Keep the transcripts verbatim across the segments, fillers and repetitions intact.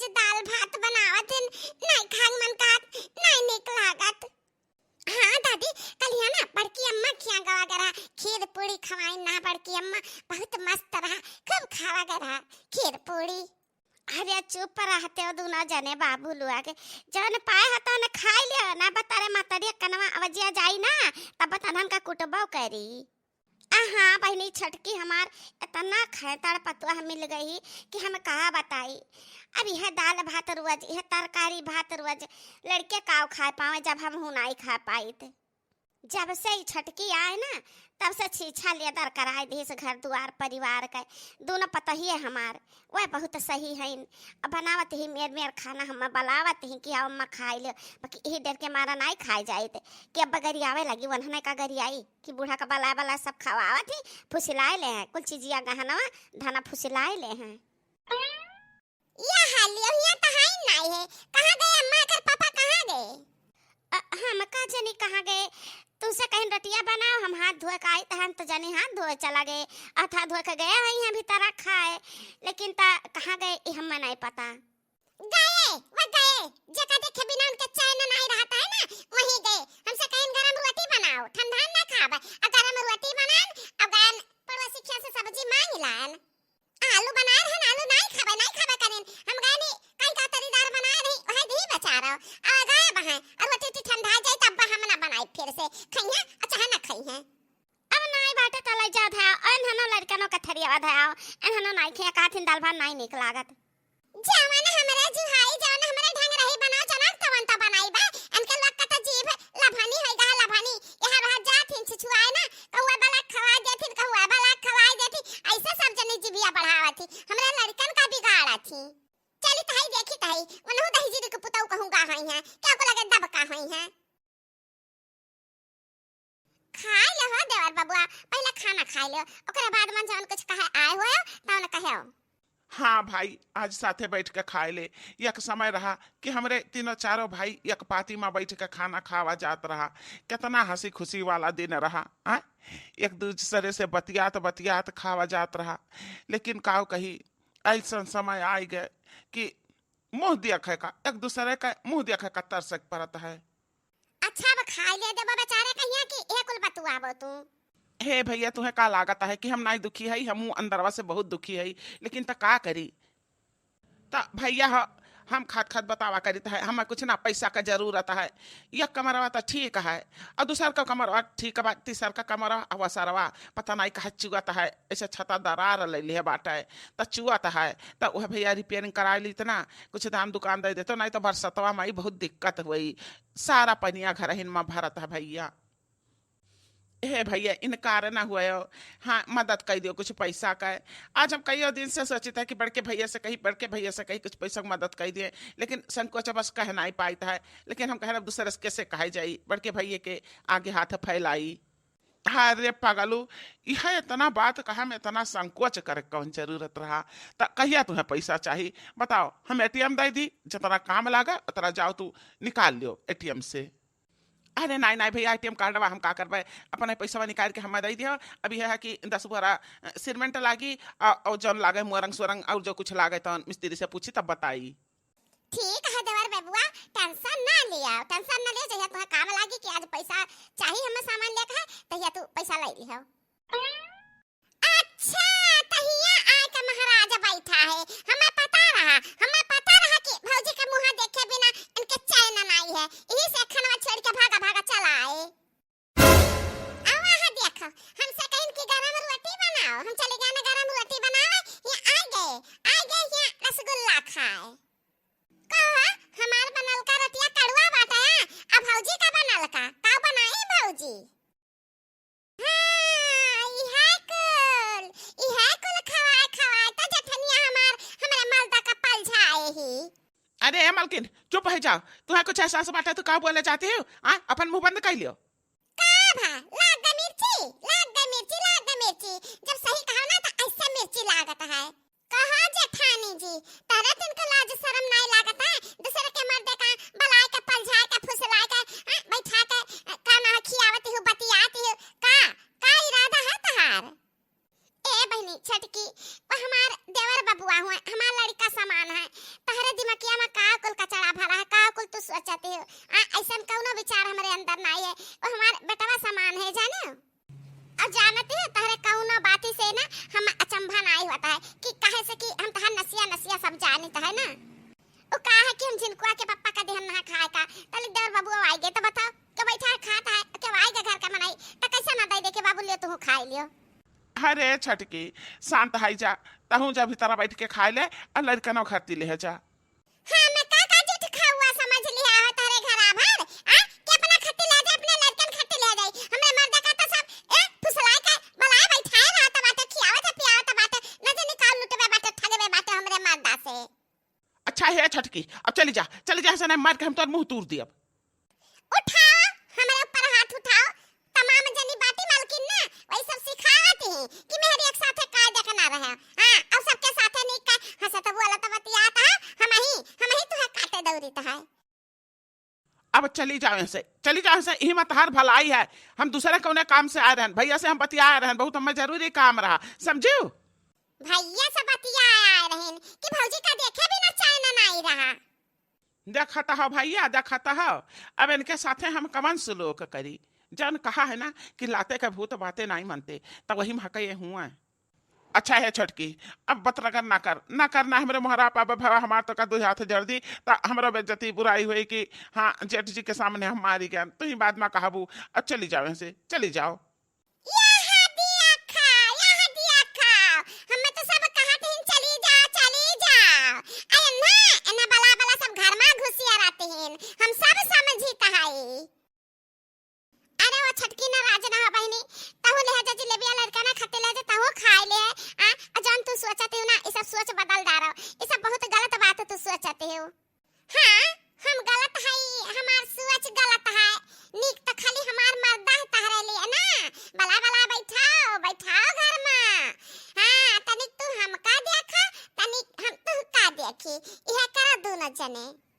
दाल भात बनावत हन, नाई खाए मन कहत, नाई नीक लागत। हाँ दादी, कलिया ना बड़की अम्मा खिया गवा गए रहा, खीर पूड़ी खवाइन ना बड़की अम्मा, बहुत मस्त रहा, खूब खावा गए रहा खीर पूड़ी। अरे चुप रहते हो दूनो जने बाबू लुआ के, जौन पाए हो तौन खाई लियो ना, बता रे मतरिया कनवा अवजिया जाई ना, तब बता हमका कुटबो करी। आ हाँ बहिनी छोटकी हमार इतना खैतड़ पतुआ मिल गई कि हम का बताई। अब यह दाल भात रोज, यह तरकारी भात रोज, लड़के काव खाए पावे जब हम हूँ नाई खा पाइत। जब से ई छोटकी आए ना, तब से छीछा लेदर कराए दिहिस घर दुआर परिवार के। दूनो पतोहिए हमार वह बहुत सही हइन। अब बनावत ही मेर मेर खाना, हम बलावत ही कि आओ अम्मा खाए ले, बाकी यही डर के मारा नाई खाए जाइत कि अब गरियावे लगी, वन्हने का गरियाई कि बूढ़ा का बलाए बलाए सब खवावत ही, फुसिलाए ले हैं, कुल चीजिया गहनवा धना फुसिलाए ले हैं। या हाली, अब हियां त हाई नाई है। कहाँ गए अम्मा, एकर पापा कहाँ गए? अ, हम का जनी कहाँ गए? तुमसे कहीं रोटिया बनाओ, हम हाथ धोए का आई, त हम तो जनी हाथ धोए चला गए, हाथ हाथ धोए के गए वहीं अभी तरह खाए, लेकिन त कहाँ गए, ई हमें नहीं पता। गए, वो गए, जेका देखे बिना उनके चैन नहीं रहता है ना, वहीं गए। हमसे कहीं गरम रोटी बनाओ, ठंडा ना खाब, आ गरम रोटी बनान, अब गए पड़ोसी खिया से सब्जी मांग लान। आलू बनाए रहन, आलू नाई खाबे, नाई खाबे करेन। हम गए नी, कहीं का तरीदार बनाए रही, वह दी बेचारा। अब गए बहाए, और वो टीटी ठंडा जाए तब हम ना बनाए फिर से। खइहे, अच्छा है ना खइहे। अब नाई बाटे त लइ जात है, एन हनो लड़कनो के थरिया धयाओ, एन हनो नाई खिया कहथिन दाल भात नाई नीक लागत। जवन हमरे जुहाई, जवन हमरे ढंग रही बनाओ, जनक तवन त बनाई बा। एनके लोग का त जीभ लभनी होई गा, लभनी। यहाँ वहाँ जात हिन छिछुआए ना, कहुआ बला खवाए देथिन, कहुआ बला खवाए देथिन, ऐसे सब जने जिभिया बढ़ावत ही, हमरे लड़कन का बिगाड़त ही। चली तहई देखी तहई, उनहु दहिजरी के पुतऊ कहूँ गा होई हैं, क्या को लगे दब का होई हैं। खाए ले हो देवर बबुआ, पहले खाना खाए ले, ओकरे बाद मन जवन कुछ कहे आए हो, तवन कहे। हाँ भाई, आज साथे बैठ के खाए ले। एक समय रहा कि हमरे तीनों चारों भाई एक पाती में बैठ के खाना खावा जात रहा। कितना हंसी खुशी वाला दिन रहा, हाँ? एक दूसरे से बतियात बतियात खावा जात रहा। लेकिन काव कही, ऐसन समय आइ गए कि मुँह देखे का, एक दूसरे का मुँह देखे का तरस पड़त है। अच्छा, अब खाए ले देबो बेचारे कहिया कि ए कुल बतुआबो तू। हे भैया, तुहे का लागत है कि हम नाई दुखी हई? हमहू अंदरवा से बहुत दुखी हई, लेकिन त का करी? त भैया ह, हम खात खात बतावा करित है, हमें कुछ ना पैसा का जरूरत है। यह कमरवा त ठीक है, और दूसर का कमरवा ठीक बा, तीसर का कमरवा अवसरवा पता नाई कहाँ चुअत है, ऐसे छता दरार ले लिहे बाटे, त चुअत है, त वह भैया रिपेयरिंग कराए ली इतना, कुछ दान दुकान दे देतो, नाई त बरसतवा में बहुत दिक्कत हुई, सारा पनिया घरहिन में भरत है भैया। हे भैया, इनकार ना हुआ हो, हाँ, मदद कर दियो कुछ पैसा का। आज हम कई दिन से सोचित है कि बड़के भैया से कही, बड़के भैया से कही कुछ पैसा की मदद कर दिए, लेकिन संकोच बस कह नहीं पाइत है। लेकिन हम कहे, अब दूसरे से कैसे कहे जाई, बड़के भैया के आगे हाथ फैलाई। अरे पगलू, यह इतना बात कहा में इतना संकोच करे कौन जरूरत रहा? त कहिया तुम्हें पैसा चाही, बताओ, हम एटीएम दे दी, जितना काम लागा उतना जाओ तू निकाल लियो एटीएम से। अरे नाई, नाई भैया, एटीएम कार्डवा हम का करबे, अपने पैसवा निकाल के हमें दे दियो। अभी है कि दस बोरा, अ, सीमेंट लागी, अ, और जौन लागे मोरंग सोरंग और जो कुछ लागे तौन मिस्त्री से पूछी तब बताई। ठीक है देवर बबुआ, टेंशन ना लिया, टेंशन ना लिया, जहिया तुम्हें काम लागी कि आज पैसा चाही हमें सामान लेके है, तहिया तू पैसा ले लियो। अच्छा, तहिया आके महाराज बैठा है, हमें पता रहा, हमें पता रहा कि भौजी के मुँह देखे बिना इनके चैन नाई है, यही से खनवा छोड़ के भागा भागा चला आए। आवा है देखो, हमसे कहिन कि गरम रोटी बनाओ, हम चले गए ना गरम रोटी बनावे, ये आ गए, आ गए ये रसगुल्ला खाए। कहो, हमार बनल का रोटिया कड़ुआ बाटे, आ भौजी का बनल का, का बनाई भौजी? हाँ, इहे कुल, इहे कुल खवाए खवाए त जेठनिया हमार, हमरे मर्दा का पलझाए ही। अरे ए मलकिन, चुप हो जाओ। तुम्हें कुछ एहसास बाटे तो का बोले चाहती हो? आ, अपन मुंह बंद कर लियो। का भा? लाग गई मिर्ची, लाग गई मिर्ची, लाग गई मिर्ची। जब सही कहो ना तो ऐसे मिर्ची लागत है। कहो जेठानी जी, तहरे तिनके लाज शरम नाई लागत है? दूसरे के मर्दे का बलाए के, पलझाए के, फुसलाए के, हाँ, बैठा के, का ना खियावती हो, बतियाती हो, का, का इरादा है तहार? ए बहिनी छोटकी, वो हमार देवर बबुआ हुए, हमार लड़का समान है, तहरे दिमकिया में का कुल कचड़ा भरा है, का कुल तू सोचत हो? आ, अइसन कउनो विचार हमरे अंदर नाहीं है। वो हमार बेटवा समान है, जाने हो? अउर जानत हो, तहरे कउनो बाती से ना हम अचंभा नाहीं होत है कि काहे से कि हम तहार नसिया नसिया सब जानित है ना। वो का है कि हम झिनकुआ के पप्पा का देहन ना खाए का, तले देवर बबुआ आइगे तो बताओ, के बैठा है खात है, के आइगे घर का मनई, तो कैसे ना दे दे के बाबू लियो तू खाए लियो। अरे छटकी, शांत है जा, तहूँ जा भीतर बैठ के खाए ले अउर लड़कनों खरती ले जा। हाँ, मैं का, का झूठ खाउआ समझ लिहा हो तहरे घरा भर, आ? कि अपना खट्टी ले जाए, अपने लड़कन खट्टी ले जाए। हमरे मर्दा का तो सब, ए, फुसलाए के बलाए बैठाए रहत बाटे, खियावत है, पियावत बाटे, न जाने का लुटबे बाटे, ठगबे बाटे हमरे मर्दा से। अच्छा हे छटकी, अब चली जा, चली जा, से नहीं मार के हम तोर मुँह तूर दियब। उठाओ, हमरे ऊपर हाथ उठाओ। तमाम जनी बाटी मालकिन ना, वही सब सिखावत ही कि मेहरी एक साथे कायदे के ना रहे। हाँ, अउर सबके साथे नीक का हंसत बोलत बतियात है, हमही, हमही तुहे काटे दौड़ित है। अब चली जाओ यहाँ से, चली जाओ यहाँ से, यही में तहार भलाई है। हम दूसरे कौने काम से आए रहन, भैया से हम बतियाए रहन, बहुत हमें जरूरी काम रहा, समझू? भैया से बतियाए आए रहन कि भौजी का देखे बिना चैन नाहीं रहा। देखत हो भैया, देखत हो, अब इनके साथे हम कवन सुलूक करी? जौन कहा है ना कि लाते के भूत बाते नाहीं मनते, त वही में हकये हुआ। अच्छा हे छोटकी, अब बतरगर ना कर, ना करना हमरे मोहरा पा, अब भवा हमार तो का दुइ हाथ जोड़ दी, त हमरो बेइज्जती बुराई होई कि हाँ, जेठ जी के सामने हम मारी गए, तुहीं बाद में कहबू। अब चली जाओ यहाँ से, चली जाओ। यहाँ दिया खा, यहाँ दिया खा। हमें तो सब कहत हिन, "चली जा, चली जा।" अरे ना, एना बला बला सब घर में घुसिया रहते हिन। हम सब समझित हई। अरे वो छटकी नाराज ना हो बहिनी, तहू ले जा जिलेबिया लड़का ना खाते ले जा, तहू खाए ले। आ, आ जौन तू सोचत हो ना, ये सब सोच बदल डारो। ये सब बहुत गलत बात तू सोचत हो। हाँ, हम गलत हई, हमार सोच गलत है। नीक त खाली हमार मर्दा है तहरे लिए ना। बला बला बैठाओ, बैठाओ घर में। हाँ, तनिक तू हमका देखा, तनिक हम तुहका देखी। इहे करा दोनों जने।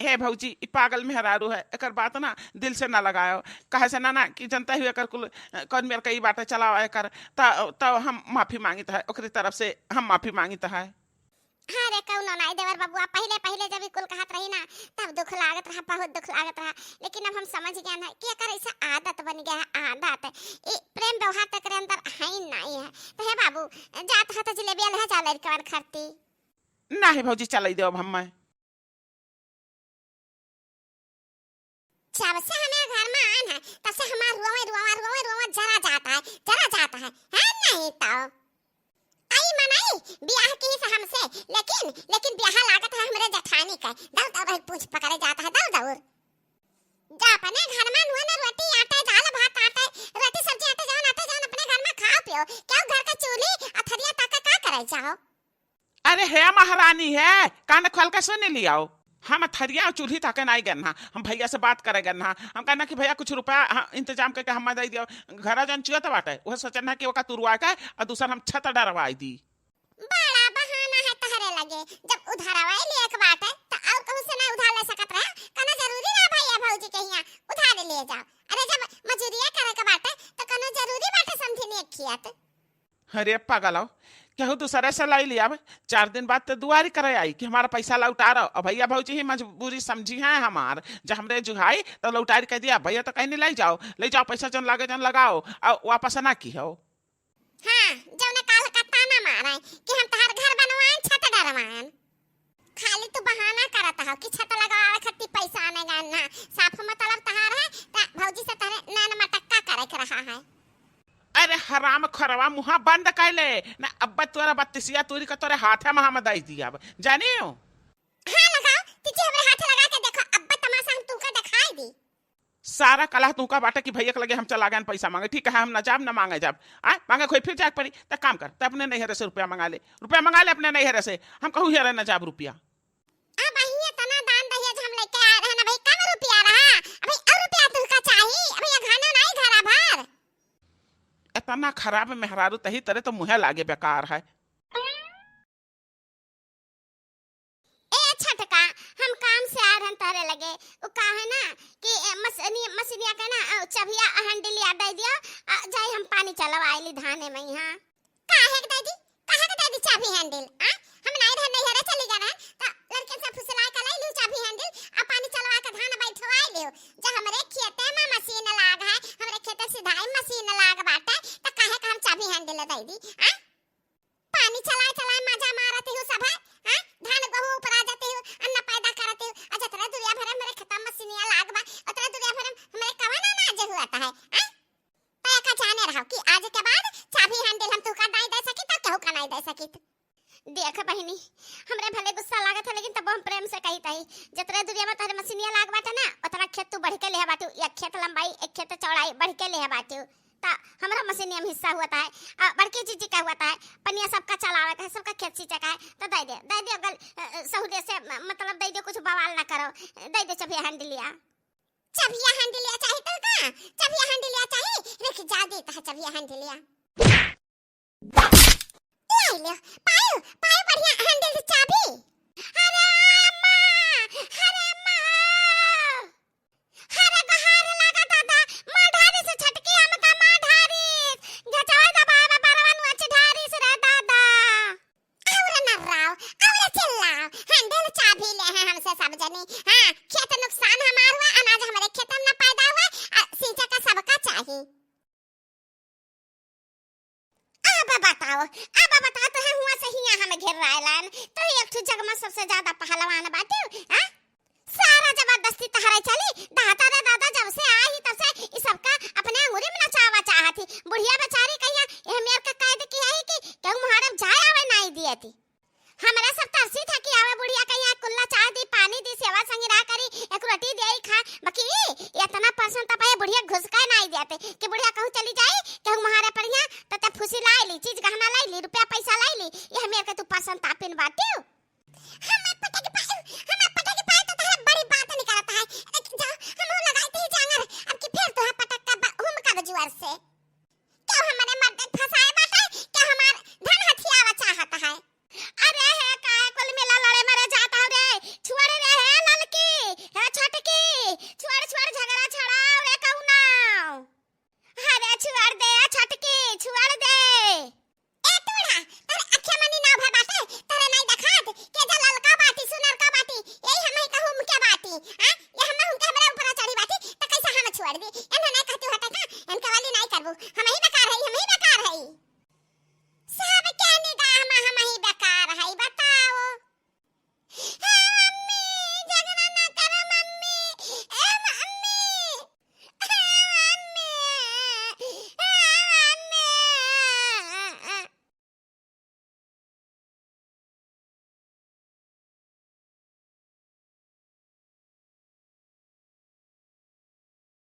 हे भौजी, ई पागल मेहरारू है, एकर बात ना दिल से ना लगाओ। काहे से ना, ना कि जनता ही एकर कुल, अ, कौन मेर कई बातें चलाओ एकर, त, त हम माफी मांगित है, ओकरी तरफ से हम माफी मांगित है। अरे कउनो नाई देवर बबुआ, पहिले, पहिले जब ई कुल कहत रही ना, तब दुख लागत रहा, बहुत दुख लागत रहा। लेकिन अब हम समझ गए ना कि एकर ऐसा आदत बन गया है, आदत। ई प्रेम व्यवहार तो एकरे अंदर है ही नाई है। तो हे बाबू, जात हा तो जिलेबिया ले जा लड़कवन खरती। ना हे भौजी, चलाई देब हम मैं। जब से हमें घर में आन है, तब से हमार रोवे, रोवे, रोवे, रोवे जरा जाता है, जरा जाता है, है नहीं तो। आई मनई बियाह की से हमसे, लेकिन, लेकिन बियाह लागत है हमरे जेठानी के। दौड़, दौड़, पूछ पकड़े जाता है, दौड़, दौड़। जा अपने घर में नून रोटी आटे, दाल भात आटे, रोटी सब्जी आटे, जौन आटे, जौन अपने घर में खाओ पियो। क्यों घर के चूल्ही अथरिया तक का करे जाओ? अरे हे महारानी हे, कान खोल के सुन लियाओ। हम थरिया और चूल्ही ताके नाई गन्ना, हम भैया से बात करे गन्ना। हम कहना कि भैया कुछ रुपया ह-, इंतजाम करके हम दे दियो। घरा जौन चुअत बाटे, वह सोचना कि ओका तुरवा के और दूसर हम छत डरवाई दी। बड़ा बहाना है तहरे लगे, जब उधारवा लेक बाटे, त और कहूँ से ना उधार ले सकत रहे। कनो जरूरी रहा भैया भौजी के हियाँ उधार ले जाओ। अरे जब मजूरिया करे के बाटे, त कनो जरूरी बाटे समधिनिया खियात। अरे पागल हो, केहू दूसरे से लाई लियाब, चार दिन बाद तो दुआरी करे आई कि हमारा पैसा लौटा रहो। अब भैया भौजी ही मजबूरी समझी है हमार, जब हमरे जुहाई तो लौटारी कह दिया, भैया तो कहीं नहीं लाई जाओ, ले जाओ पैसा जौन लागे जौन लगाओ, और वापस ना की हो। हाँ, जौने काल का ताना मारे कि हम तहार घर बनवाएं, छत डरवाएं। खाली तू बहाना करत हो कि छत लगावे खातिर पैसा आने गए ना, साफ मतलब तहार है, त भौजी से तहरे नैन मटक्का करे के रहा है। अरे हराम खोरवा, मुँहा बंद कर ले ना, अब्बा तोरा बत्तीसिया तूरी का तोरे हाथे में हम दे दिया अब, जानियो। हाँ लगाओ, तीजी हमरे हाथे लगा के देखो, अब्बा तमाशा हम तुमका दिखाई दी। सारा कलह तुमका बाटे कि भैया के लगे हम चला गए पैसा मांगे, ठीक है, हम ना जाब ना मांगे जाब, आ मांगे कोई फिर जाए के पड़ी। त काम कर, त अपने नैहरे से रुपया मंगा ले, रुपया मंगा ले अपने नैहरे से, हम कहूँ हेरे ना जाब रुपया। अब अहिए तना दान दहेज हम लेके आए रहे ना भाई, कम रुपया रहा, अभी और रुपया तुमका चाही, अभी ये घाना नहीं घरा भर। इतना खराब मेहरारू तही तरे तो मुँहे लागे बेकार है। ए छटका, हम काम से आ रहन तहरे लगे, उ काहे ना कि, ए, मसनी-, मसनिया के ना, अ, चबिया हैंडल याद दे दियो, अ, जाई हम पानी चलवा आइली धाने में यहाँ। काहे के दे दी? काहे के दे दी चाबी हैंडल? आ? हम नहीं रहन चली गए रहे, तो लड़कियन से फुसलाए के लाई लियो चाबी handle, आ पानी चलवा के धान बैठवाए लियो। जब हमरे खेते में मशीन लाग है, हमरे खेते सिधाई मशीन लाग बाटे, तो काहे का हम चाबी handle दे दी, आ? पानी चलाए चलाए मजा मारत हो सब है, आ? धान गेहूं उपरा जाते हो, अन्न पैदा करते हो, आ जतरे दुरिया भरे हमरे खेत में मशीनिया लाग बा, उतरे दुरिया भरे हमरे कवन अनाज हुआ है, आ? तो एका जाने रहो कि आज के बाद चाबी handle हम तुहका नाई दे सकित, तो केहू का नाई दे सकित। देख बहिनी, हमरे भले गुस्सा लागत है, लेकिन तब हम प्रेम से कहित हई, जतरे दुरिया में तोहरे मशीनिया लाग बाटे ना, उतना खेत तू बढ़ के लेहे बाटू, एक खेत लंबाई, एक खेत चौड़ाई बढ़ के लेहे बाटू। त हमरा मशीनिया में हिस्सा हुआ है, आ बड़की जीजी का हुआ है, पनिया सबका चलावे का है, सबका खेत सींचे का है, तो दे दे, दे दे अगल, अ, अ, सहूलियत से, म-, मतलब दे दे, कुछ बवाल ना करो, दे दे चाबी handleिया। चाबिया handleिया चाही तो का? चाबिया handleिया चाही? रुक जा, देत है चाबिया handleिया। लाई लो, पायो, पायो बढ़िया handle चाबी। अरे अम्मा, अरे अम्मा, अरे गहार लागा दादा, माँ ढारी से छटकी हमका माँ ढारी, गचवा दबावा बरवन वच ढारी से रे दादा। और न राव, और चिल्लाओ, handle चाबी ले हैं हमसे सब जनी। हाँ, खेत नुकसान हमार हुआ, अनाज हमरे खेत में न पैदा हुआ, आ, सींचे का सबका चाही। अब बताओ, अब बताओ, तो है हुआ से हिया हमें घेर रायलन, तो ही एक ठो जग में सबसे ज्यादा पहलवान बाटू, हाँ? सारा जबरदस्ती तहरे चली, दादा रे दादा, जब से आई तब से ई सबका अपने अंगुरी में नचावा चाहत ही। बुढ़िया बेचारी कहिया एह मेर के कैद किया ही कि केहू मुहारब जाए आवे नाई दिए थी। हमरा सब तरसी था कि आवे बुढ़िया कहिया कुल्ला चाय दी, पानी दी, सेवा संगिरा करी, एक रोटी दे खा, बाकी ई इतना परसन तप है बुढ़िया घुस के नाई देते कि बुढ़िया कहूँ चली जाई, केहू मुहारे पड़िया, तो ते फुसी लाई ली, चीज गहना लाई ली, रुपया पैसा लाई ली, ये मेर के तू परसन तापिन बाटियो।